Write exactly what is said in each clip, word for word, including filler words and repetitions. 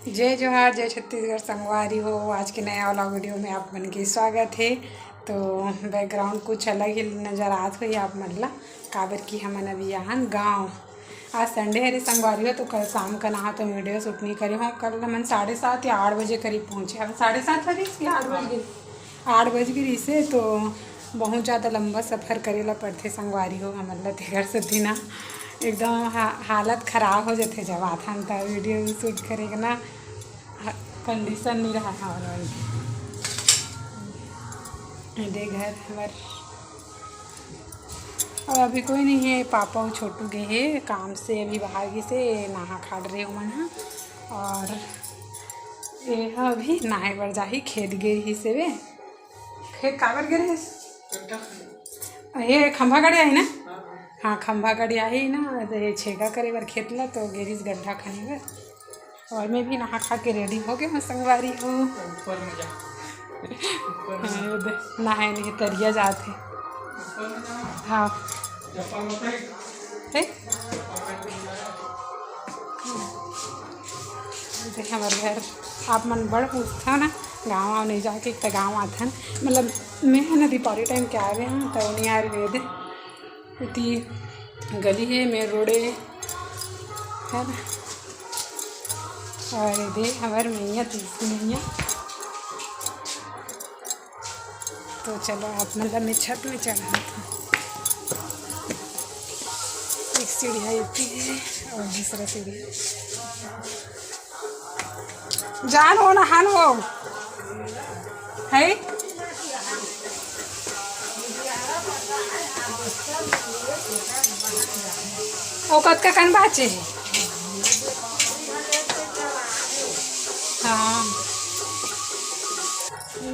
जय जोहार, जय छत्तीसगढ़ संगवारी हो। आज के नया वाला वीडियो में आप मन के स्वागत हे। तो बैकग्राउंड कुछ अलग ही नजर आत होही आप मन ला, काबर कि हमन अभी आहन गाँव। आज संडे हरे संगवारी हो, तो कल शाम का नहा तो वीडियो शूट नहीं करे हो। कल हमन साढ़े सात या आठ बजे करीब पहुँचे। अब साढ़े सात बजे या आठ बज गे, आठ बज गे रिसे, तो बहुत ज़्यादा लंबा सफ़र करे ला पड़थे संगवारी हो हमन ला, तेकर सेती ना एकदम हा-, हालत खराब हो जाथे। जब आथन त वीडियो शूट करे के ना हा-, कंडीशन नहीं रहा हमारे। ये दे घर हमर, और अभी कोई नहीं है, पापा अउ छोटू गे हे काम से, अभी बाहर गे से नहा खाड़ रहे उमन ह। और ये ह अभी नहाए बर जाही, खेत गे रही से वे। खेत काबर गे रहे? ये खंभा गड़े आही ना? हाँ, खंभा गड़े आही ना, ये छेगा करे बर खेत ला, तो गे रहिस गड्ढा खने बर। और मैं भी नहा खा के रेडी हो गए हूँ संगवारी हो। ऊपर में जा। ऊपर में। हाँ, ये दे, नहाए नहीं तरिया जात है। ऊपर में जा। हाँ। चप्पल मत पहन। है? देख हमर घर, आप मन बड़ पूछथव ना, गाँव वाँव नहीं जाके, एक त गाँव आथन, मतलब मैं है ना दीपावली टाइम के आवे हूँ, तो नहीं आ रहे थे। इति गली है, मेन रोड है, है ना? और ये दे हमर मैया, तुलसी मैया। तो चलो, आप मन ला मैं छत में चढ़ात हूँ। एक सीढ़िया इति है और दूसरा सीढ़िया। जान हो ना, हान हो। है? ओ कतका कन बाचे हे? हाँ।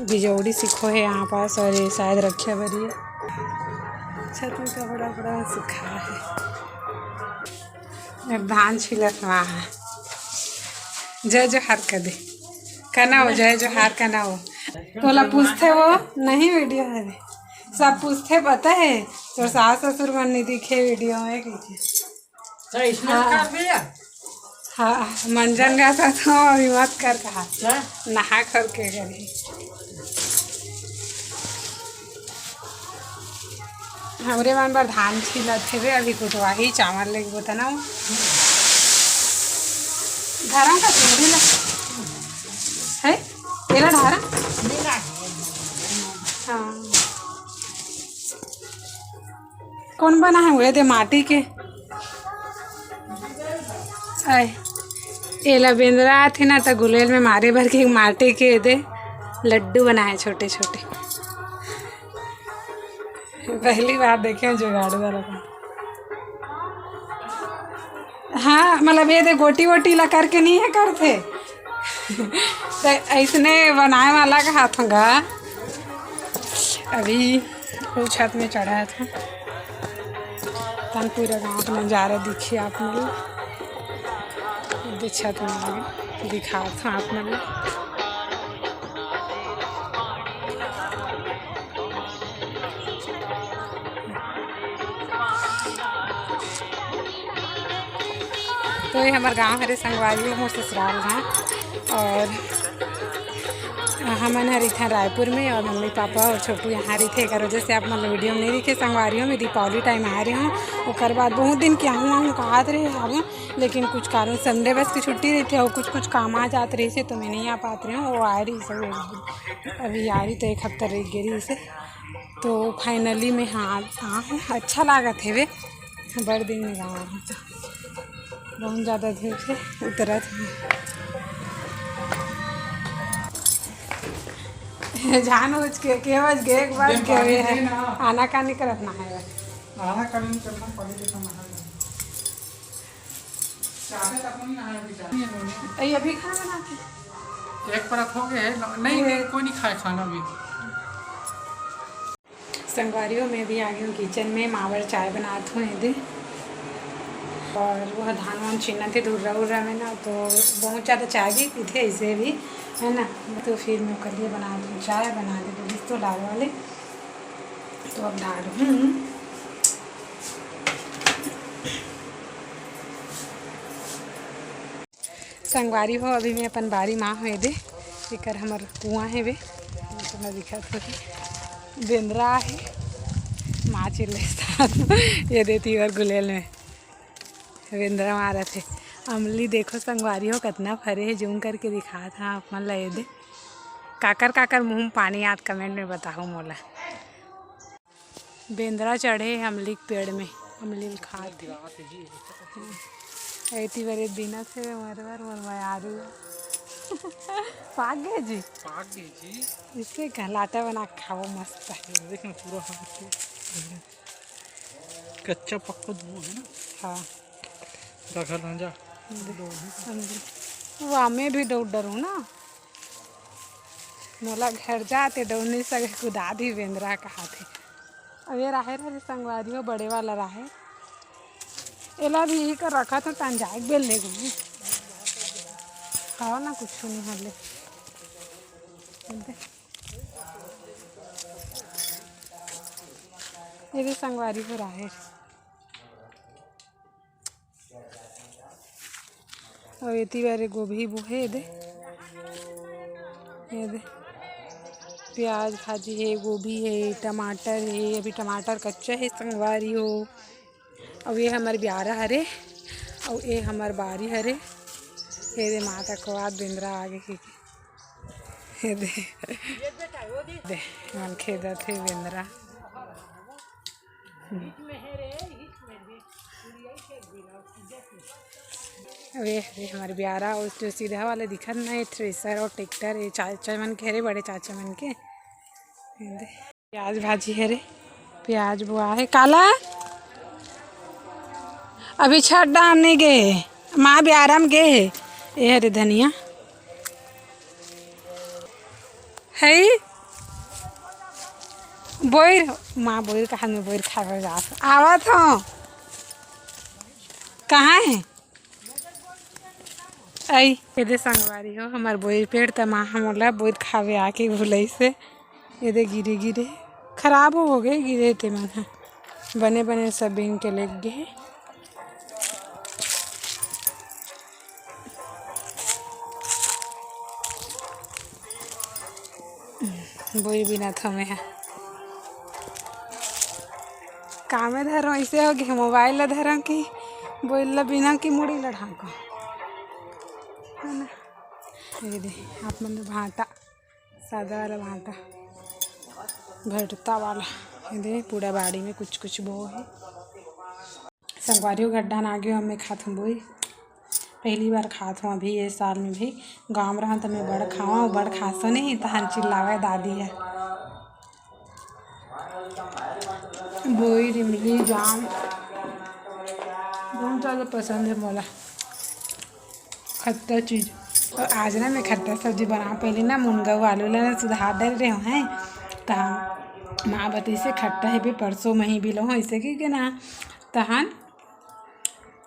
बिजौड़ी सिखो है यहाँ पास और ये शायद रखे बरी है। छत में कपड़ा वपड़ा सुखा है। अब धान छिलत हुआ है। जय जोहार कर दे। कना हो, जय जोहार कना हो। तोला पूछथे वो, नहीं वीडियो है रे। सब पूछथे, पता है, तोर सास ससुर मन नहीं दिखे वीडियो में, कहिके। तो इसमें हाँ। कर दिया? हाँ, मंजन का था तो अभी मत कर कहा। क्या? नहा कर के करी। हमरे मन बर धान छिलत हेवे, अभी कुटवाही, चावल लेके बोतना हो। धरम का चूड़ी ला। है? तेरा धारा? हाँ। कौन बना है? वो दे माटी के। आय, एला बेंदरा आथे ना, त गुलेल में मारे भर के माटी के दे लड्डू बनाए छोटे छोटे। पहली बार देखे हैं जुगाड़ वाला का। हाँ, मतलब ये दे गोटी वोटी ला करके नहीं है करथे। तो ऐसने बनाए वाला का हाथ होगा। अभी वो छत में चढ़ा था, तन पूरा गाँव का नज़ारा दिखे आप मन ला। ये छत में दिखा था आप मन ला। तो ये हमर गांव हरे संगवारी हो, मोर ससुराल गांव। और हमन हर इथन रायपुर में और मम्मी पापा और छोटू यहाँ रहिथे, एकर वजह से आप मन वीडियो में नहीं दिखे। संगवारी हो, मैं दीपावली टाइम आए रहे हूँ, ओकर बाद बहुत दिन के आहूँ आहूँ कहत रहे हूँ, लेकिन कुछ कारण संडे बस की छुट्टी रहिथे और कुछ कुछ काम आ जात रहिसे, तो मैं नहीं आ पात रहे हूँ। वो आए रही सब, अभी आ रही तो एक हफ्ता रह गई रही से। तो फाइनली मैं हाँ आ हूँ, अच्छा लागत हेवे, बड़ दिन में गाँव आ हूँ तो बहुत ज़्यादा धूप है, उतरत है। जान बुझ के केवज गे, एक बार दिन पानी है। दे ना। आना का नहीं करत ना है। आना का नहीं करना, पानी के समय है। चाहते तो अपन नहाए भी चाहते हैं। ये अभी खाना बनाते हैं। एक परत हो गए, नहीं, ये नहीं, कोई नहीं खाए खाना अभी। संगवारी हो, मैं भी आ गई हूँ किचन में, माँ बर चाय बनात हूँ एदे। और वो धान वान छीनत हे धुर्रा उर्रा में ना, तो बहुत ज़्यादा चाय भी पीथे ऐसे भी, है ना। तो फिर मैं ओकर लिए बनात हूँ चाय, बना दे बोलिस तो लाल वाले। तो अब डाल हूँ। संगवारी हो, अभी मैं अपन बारी मा हूँ, ये दे, एकर हमर कुआं हे बे, तुम्हें दिखत होही, बेंदरा हे, माँ चिल्ले साथ, ये दे तीवर गुलेल में बेंदरा मारत हे। अमली देखो संगवारी हो, कतना फरे हे, जूम करके दिखात हा आप मन ला, ये दे, काकर काकर मुंह में पानी आत, कमेंट में बताओ मोला। बेंदरा चढ़े हे अमली के पेड़ में, अमली ल खात हे। एती बरे बिनत हे मरवर मोर मयारू। पाक गे जी। पाक गे जी। इसके घलाटा बना के खाओ, मस्त हे। देख ना पूरा हाथ के। कच्चा पक्का दो है ना? हाँ। रखल रह जा। अमली। वो आमे भी डर डरू ना। मोला घर जाते डौनी सगे कुदा दी बेंदरा कहाथे। अब ये राहेर हरे संगवारी हो, बड़े वाला राहेर। एला भी यही कर रखा था, तन जाए बेल ले गई। खाओ ना, कुछ नहीं हले। ये भी संगवारी हो राहेर। अउ एती बारे गोभी बोहे, ये दे, ये दे, प्याज भाजी हे, गोभी हे, टमाटर हे। अभी टमाटर कच्चा हे संगवारी हो। अउ ये हमर ब्यारा हरे, अउ ये हमर बारी हरे। ये दे माता को आज बेंदरा आगे के, ये दे, दे, मन खेदत हे बेंदरा। अरे, अरे, हमर ब्यारा, वो जो सीधा वाला दिखत ना, ये थ्रेसर अउ ट्रैक्टर, ये चाचा मन के, अरे, बड़े चाचा मन के। ये दे। प्याज भाजी हरे, प्याज बोआ हे। काला? अभी छठ डालने गे हे, माँ ब्यारा म गे हे। ये हरे धनिया। हई बोइर, माँ बोइर कहा में बोइर खाए बर जात। आवत हो। कहाँ हे? आई, ये दे संगवारी हो, हमर बोइर पेड़ त माँ हमला बोइर खावे आके भुलई से। ये दे गिरे गिरे, खराब हो गे, गिरे ते मन ह। बने बने सब बीन के लेग गे हे। बोइर बिनत हँव मैं ह। कामे धरँव, अइसे हो गे, मोबाइल ला धरँव कि बोइर ला बिनँव कि मुड़ी ला ढाँकँव, है ना? ये दे, आप मन भाँटा, सादा वाला भाँटा, भरता वाला। ये दे, पूरा बाड़ी में कुछ कुछ बो हे। संगवारी हो, घर डाहन आ गे हँव, मैं खात हँव बोइर। पहली बार खात हँव अभी ये साल में भी। गाँव में रहँव त मैं बड़ खावँव, बड़ खासो नहीं, तहन चिल्लावय दादी ह। बोइर, इमली, जाम बहुत ज़्यादा पसंद हे मोला। खट्टा चीज। अउ आज ना मैं खट्टा सब्जी बनावँव। पहली ना मुनगा अउ आलू ला ना सुधार डरे रहेंव, हैं, तहन माँ बतइसे खट्टा हे बे, परसों मही भी लहूँ, अइसे कहिके ना, तहन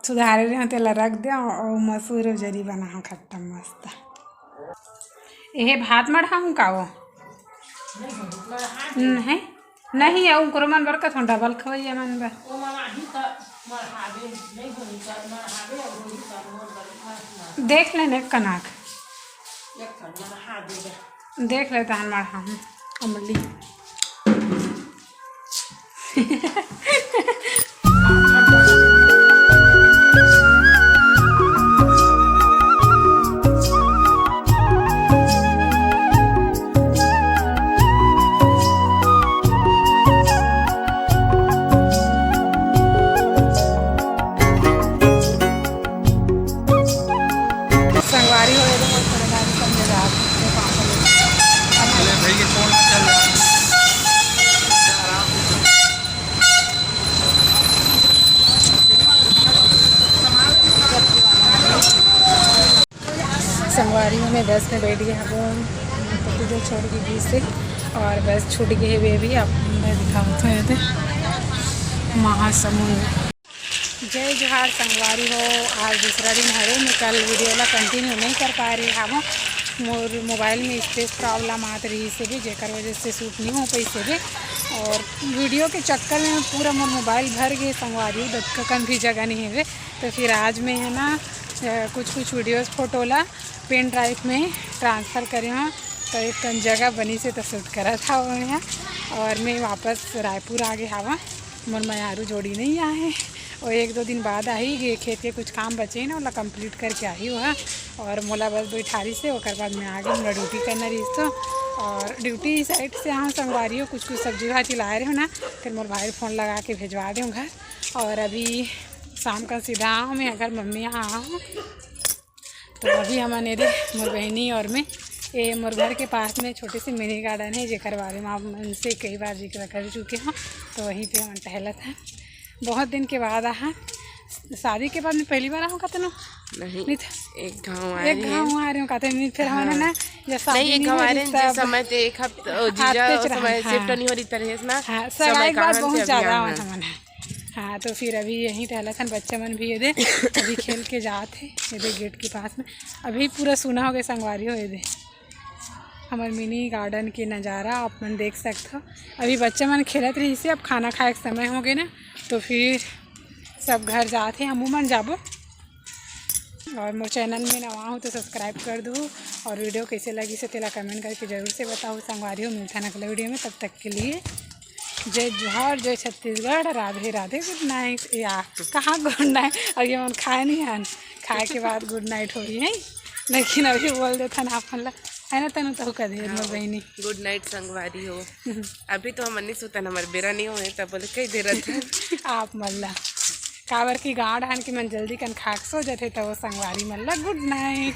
सुधारे रहेंव, तेला रख देंव अउ मसूर अउ जरी बनाहूँ खट्टा मस्त। एहे भात मढ़ाहूँ का वो? नहीं, नहीं, अउ उकरो मन बर कथों डबल खवैया मन बर। देख लेने कनाक। देख ले तहन मढ़ाहूँ अमली। संगवारी हो, ये तो मोर संगवारी समझे जात हे, पापा लोग। अरे भाई, ये कौन चल रहा है? संगवारी हो, मैं बस में बैठ गे हवँव, पति देव छोड़ के गिस हे अउ बस छूट गे हे, वे भी आप मैं दिखावत हँव, ये दे महासमुंद। जय जोहार संगवारी हो, आज दूसरा दिन हरे, मैं कल वीडियो ला continue नहीं कर पाए रहे हवँव, मोर मोबाइल में space problem आत रहिस हे भी, जेकर वजह से shoot नहीं हो पाइस हे भी। अउ वीडियो के चक्कर में पूरा मोर मोबाइल भर गे संगवारी हो, दतका कन भी जगह नहीं हे। तो फिर आज मैं है ना कुछ कुछ वीडियोज़ फोटो ला पेन ड्राइव में ट्रांसफ़र करे हव, तो एक कन जगह बनी से तो शूट करत हव मैं ह। और मैं वापस रायपुर आ गे हवा, मोर मयारू जोड़ी नहीं आए, और एक दो दिन बाद आही। ये खेत के कुछ काम बचे ना, ओला कंप्लीट करके आही वह। और मोला बस बैठारी से, ओकर बाद मैं आगे, मोला ड्यूटी करना रहिस तो। और ड्यूटी साइड से हाँ संगवारी हो, कुछ कुछ सब्जी भाजी लाए रहे हो ना, फिर मोर भाई फ़ोन लगा के भेजवा दे घर। और अभी शाम का सीधा आऊँ मैं अगर मम्मी यहाँ आऊँ। तो अभी हमन एदे मोर बहिनी और मैं, ये मोर घर के पास में छोटे से मिनी गार्डन है, जेकर बारे में आप मन से कई बार जिक्र कर चुके हूँ। तो वहीं पे हमन टहलत हैं, बहुत दिन के बाद आहा। शादी के बाद में पहली बार आऊँ कहते ना। नहीं, नहीं था। एक घाव आ एक रही है। घाव आ रहे हो कहते नहीं, फिर हमन है ना, जब शादी नहीं, एक नहीं घाव आ रही रहे हैं, जिस तब समय ते एक हफ्ता ओ, जीजा आते उस च समय रहन, शिफ्ट हाँ। नहीं हो रही तरह से ना। हाँ, समय सगाई के बाद कहाँ बहुत से ज़्यादा अभी आवन आना। हमन है। हाँ, तो फिर अभी यहीं टहलत हन, बच्चे मन भी ये दे अभी खेल के जात है ये दे गेट के पास में। अभी पूरा सूना हो गए संगवारी हो, ये दे हमर मिनी गार्डन के नज़ारा आप मन देख सकत हो। अभी बच्चे मन खेलत रहिस हे, अब खाना खाए के समय हो गए ना, तो फिर सब घर जात हे, हमू मन जाबो। और मोर चैनल में नवा हो तो सब्सक्राइब कर दो, और वीडियो कैसे लगी से तेला कमेंट करके जरूर से बताओ संगवारी हो। मिलता है अगला वीडियो में, तब तक के लिए जय जोहार, जय छत्तीसगढ़, राधे राधे, गुड नाइट। या कहाँ गुड नाइट, अब ये मन खाए नहीं हन, खाए के बाद गुड नाइट होही है, लेकिन अभी बोल देथन आप मन ला, है ना तनु, तहू का देर मोर बहिनी। गुड नाइट संगवारी हो। अभी तो हमन नहीं सुतन, हमारे बेरा नहीं हुए, तब बोले कई देर रहते। आप मन ला काबर कि गाँव डाहन के मन जल्दी कन खा के सो जाथे, तो वो संगवारी मन ला गुड नाइट।